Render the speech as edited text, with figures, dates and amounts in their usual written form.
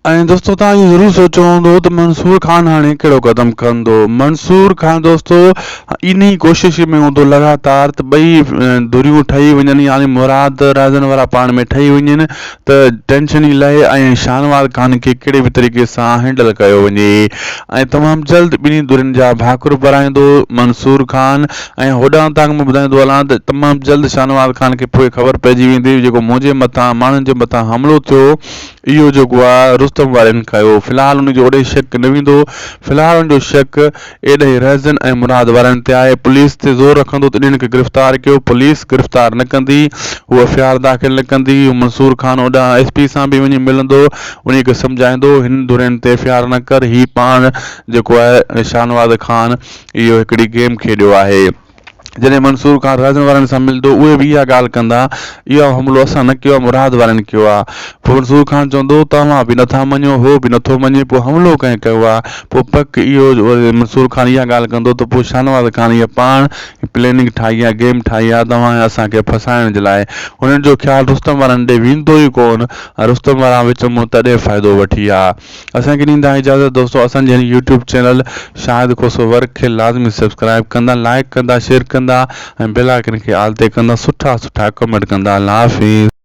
۽ دوستو توهان اهو ضرور سوچيو هوندو ته منصور خان هاڻي ڪهڙو قدم کڻندو منصور خان دوستو انهي ڪوشش ۾ هوندو لڳاتار ته ٻئي ڌريون ٺهي وڃن يعني مراد رهزن وارا پاڻ ۾ ٺهي وڃن ته ٽينشن ئي لهي ۽ شاهنواز خان کي ڪهڙي به طريقي سان هينڊل ڪيو وڃي ۽ تمام جلد ٻنهي ڌرين جا ڀاڪر پرائيندو منصور خان ۽ هوڏانهن توهان کي مان ٻڌائيندو هلان ته تمام جلد شاهنواز خان کي پوء خبر پئجي ويندي جيڪو منهنجي مٿان ماڻهن جي مٿان حملو ٿيو اهو جيڪو آ رستم وارن ڪيو. في الحال ان جو اوڏي شڪ نه ويندو. في الحال ان جو شڪ ايڏهين رهزن ۽ مراد وارن تي آهي. پوليس تي زور رکندو ته انهن کي گرفتار ڪيو. پوليس گرفتار نه ڪندي. هو ايف I R داخل نه ڪندي. هو منصور خان اوڏانهن ايس پي سان به وڃي ملندو. انهي کي سمجهائيندو هن ڌرين تي ايف I R نه ڪر. هي پاڻ جيڪو آهي شاهنواز خان اهو هڪڙي گيم کيڏيو آهي. جڏهن منصور خان رهزن وارن سان ملندو اهي به اها ڳالهه ڪندا اهو حملو اسان نه ڪيو آهي مراد وارن ڪيو آهي پوء منصور خان چوندو توهان به نٿا مڃو هو به نٿو مڃي پوء حملو ڪنهن ڪيو آهي پوء پڪ اهو منصور خان اها ڳالهه ڪندو ته پوء شاهنواز خان اها پاڻ پليننگ ٺاهي آهي گيم ٺاهي آهي توهان ۽ اسان کي ڦاسائڻ جي لاء هنن جو خيال رستم وارن ڏي ويندو ئي ڪونه ۽ رستم وارا وچ مان تڏهن فائدو وٺي ها اسان کي ڏيندا اجازت دوستو اسان جي هن YouTube channel Shahid Khoso work کي لازمي سبسڪرائب ڪندا لائيڪ ڪندا شيئر ڪندا ۽ بيل آئيڪن کي آل تي ڪندا سٺا سٺا ڪمينٽ ڪندا الله حافظ.